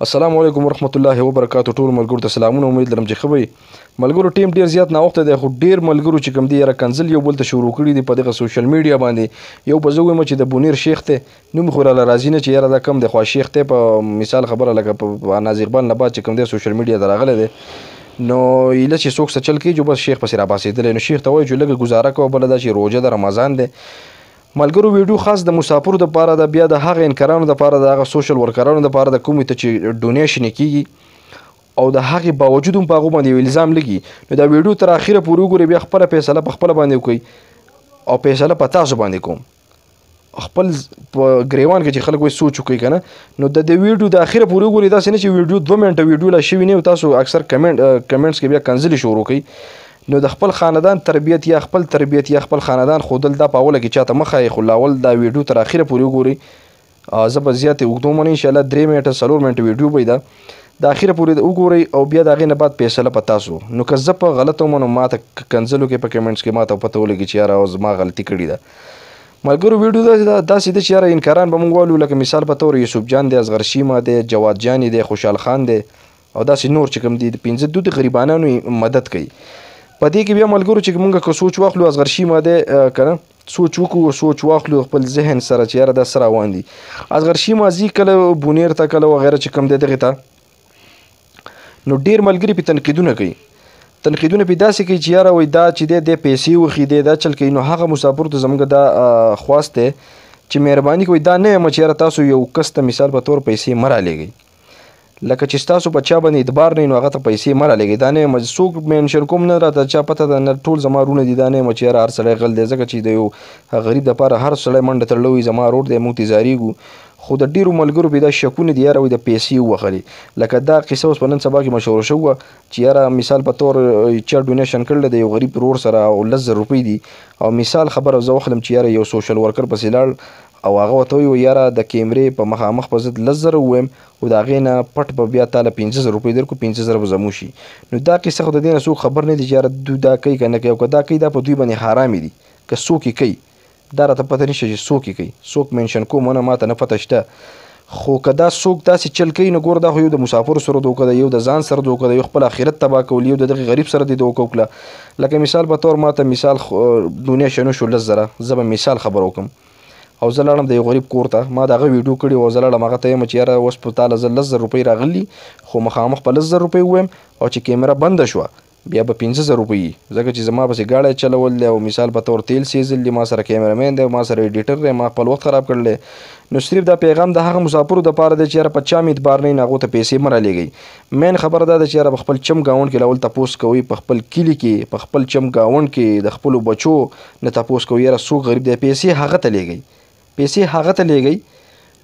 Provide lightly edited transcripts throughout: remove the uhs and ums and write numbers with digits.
السلام علیکم ورحمت الله وبرکاتو. ټول ملګرو ته سلامونه، امید لرم چې ښه به وي. ملګرو ټیم ډیر زیات ناوخته دی، خو ډیر ملګرو چې کوم دی یاره کنځل یو بل ته شروع کړي دي په دغه سوشل میډیا باندې. یو به زه ووایم چې د بونیر شیخ دی، نوم خو راله راځي نه چې یاره دا کم دی، خو شیخ دی په مثال خبره لکه په ناز اقبال نه بعد چې کوم دی سوشل میډیا ته راغلی دی، نو ایله چې څوک څه چل کوي جو بس شیخ پسې راپاڅېدلی. نو شیخ ته وایي چې لږه ګزاره کوه، بله دا چې روژه د رمضان دی. ملګرو ویډیو خاص د مسافرو دپاره ده، بیا د هغه انکرانو دپاره ده، هغه سوشل ورکرانو دپاره ده کومې ته چې ډونیشن کېږي او د هغې باوجود هم په هغو باندې یو الزام لګي. نو دا ویډیو تر اخره پورې وګورئ، بیا خپله فیصله په خپله باندې وکړئ او فیصله په تاسو باندې کوم. خپل په ګریوان کې چې خلک وایي سوچ وکړئ که نه، نو د دې ویډیو د اخره پورې وګورئ. داسې نه چې ویډیو 2 منټه ویډیو لا شوي نه او تاسو اکثر کمنټس کې بیا کنځلې شروع کړئ. نو د خپل خاندان تربیت یا خپل تربیت یا خپل خاندان ښودل دا په اوله کې چاته مه ښایئ، خو لا اول دا ویډیو تر اخره پورې وګورئ. زه به زیات اوږدو منه انشاءالله 3 منټه 4 منټه ویډیو به ده، د اخره پورې وګورئ او بیا د هغې نه بعد فیصله په تاسو. نو که زه په غلطه وم نو ماته کنځلو کې په کمنټس کې ماته پته ولګي چې یاره زما غلطي کړې ده. ملګرو ویډیو داسې ده چې یاره انکاران به موږ والو، لکه مثال په تور یوسف جان دی، اصغر شیما دی، جواد جاني دی، خوشحال خان دی او داسې نور چې کوم دي د 5 دوت غریبانانو مدد کوي. په دې کې بیا ملګرو چې موږ که سوچ واخلو، اصغر شیما دی که نه، سوچ وکړو، سوچ واخلو خپل ذهن سره چې یاره دا څه روان دي. اصغر شیما ځي کله بونیر ته کله وغیره چې کوم دی دغې ته، نو ډېر ملګري پې تنقیدونه کوي. تنقیدونه پې داسې کوي چې یاره وایي دا چې دی دی پیسې وخي دی دا چل کوي. نو هغه مسافرو ته زموږ دا خواست دی چې مهرباني کوئ، دا نه یم چې یاره تاسو یو کس ته مثال په تور پیسې مه رالیږئ، لکه چې ستاسو په چا باندې اعتبار نه نو هغه ته پیسې مه رالیږئ. دا نه یم چې څوک منشن کوم نه راته چا پته ده نه، ټول زما وروڼه دي. دا نه یم چې یاره هر سړی غل دی، ځکه چې د یو غریب دپاره هر سړی منډه تړلی وي، زما ورور دی موږ ترې ځارېږو. خو د ډېرو ملګرو پې دا شکونه دي یاره وایي د پیسې ووهلې. لکه دا قصه اوس په نن سبا کې مشهوره شوه چې یاره مثال په تور چا ډونیشن کړی د یو غریب ورور سره او 10,000 روپۍ دي، او مثال خبره زه واخلم چې یاره یو سوشل ورکر پسې لاړ او هغه ورته وویل یاره د کیمرې په مخامخ په ضد 10,000 ووایم او د هغې نه پټ به بیا تا له 5,000 روپۍ درکړو، 5,000 به زموږ شي. نو دا قصه خو د دې نه څوک خبر نه دي چې یاره دوی دا کوي که نه کوي، او که دا کوي دا په دوی باندې حرامې دي که څوک یې کوي. دا راته پته نشته چې څوک یې کوي، څوک منشن کوم نه ماته نه پته شته. خو که دا څوک داسې چل کوي نو ګوره دا خو یو د مسافرو سره دوکه ده، یو د ځان سره دوکه ده، یو خپل آخرت تباه کول، یو د دغه غریب سره دې دوکه وکړه. لکه مثال په تور ماته مثال ډونیشن وشو 10,000، زه به مثال خبره وکړم او زه لاړم د یو غریب کور ته، ما د هغه ویډیو کړې وه، زه لاړم هغه ته وایم چې یاره اوس په تا له زه 10,000 روپۍ راغلي، خو مخامخ په 10,000 روپۍ ووایم او چې کیمره بنده شوه بیا به 5,000 روپۍ وي، ځکه چې زما پسې ګاډی چلول دی او مثال په تور تیل سیزل دي، ما سره کیمرمین دی، ما سره ایډیټر دی، ما خپل وخت خراب کړی. نو صرف دا پیغام د هغه مسافرو دپاره دی چې یاره په چا مې اعتبار نه وي نو هغو ته پیسې مه رالیږئ. مین خبره دا ده چې یاره په خپل چم ګاونډ کې لاول تپوس کوئ، په خپل کلي کې په خپل چم ګاونډ کې د خپلو بچو نه تپوس کوئ یاره څوک غریب دی، پیسې هغه ته لیږئ، پیسې هغه ته لیږئ.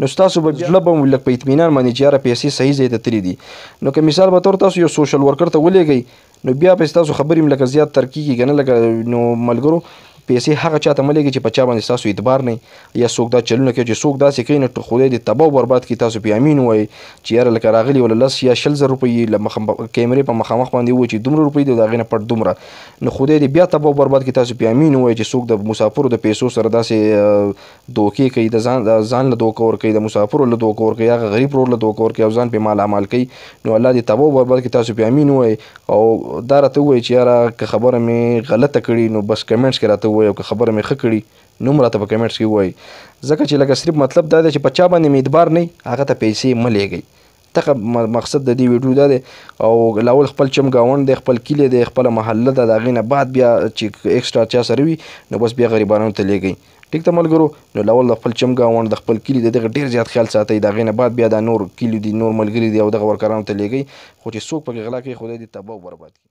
نو ستاسو به زړه به لږ په اطمینان باندې چې یاره پیسې صحیح ځای ته تللي دي. نو که مثال به تور تاسو یو سوشل ورکر ته ولیږئ نو بیا به ستاسو خبرې هم لکه زیات تر کېږي که نه. لکه نو ملګرو پیسې هغه چاته مه لیږئ چې په چا باندې ستاسو اعتبار نه یا څوک دا چلونه کوي چې څوک داسې کوي نو خدای دې تباه او برباد کړي. تاسو پې امین ووایئ چې یاره لکه راغلي وله 10 یا 20,000 روپۍ له کیمرې په مخامخ باندې ووایي چې دومره روپۍ دي او د هغې نه پټ دومره، نو خدای دې بیا تباه او برباد کړي. تاسو پې امین ووایئ چې څوک د مسافرو د پیسو سره داسې دوکې کوي، د ځان له دوکه ورکوي، د مسافرو له دوکه ورکوي، هغه غریب ورور له دوکه ورکوي او ځان پې مالامال کوي، نو الله دې تباه او برباد کړي. تاسو پې امین ووایئ او دا راته ووایئ چې یاره که خبره مې غلطه کړې نو بس کمنټس کې راته ووایئ، او که خبره مې ښه کړي نو هم راته په کمنټس کې ووایئ. ځکه چې لکه صرف مطلب دا دی چې په چا باندې مې اعتبار نه وي هغه ته پیسې مه لیږئ. دغه مقصد د دې ویډیو دا دی. او لاول خپل چم ګاونډ دی، خپل کلی دی، خپله محله ده، د هغې نه بعد بیا چې ایکسټرا چا سره وي نو بس بیا غریبانو ته لیږئ. ټیک ده ملګرو؟ نو لاول د خپل چم ګاونډ د خپل کلي د دغه ډېر زیات خیال ساتئ، د هغې نه بعد بیا دا نور کلي دي، نور ملګري دي او دغه ورکرانو ته لیږئ. خو چې څوک پکې غلا کوي خدای دې تباه او برباد کړي.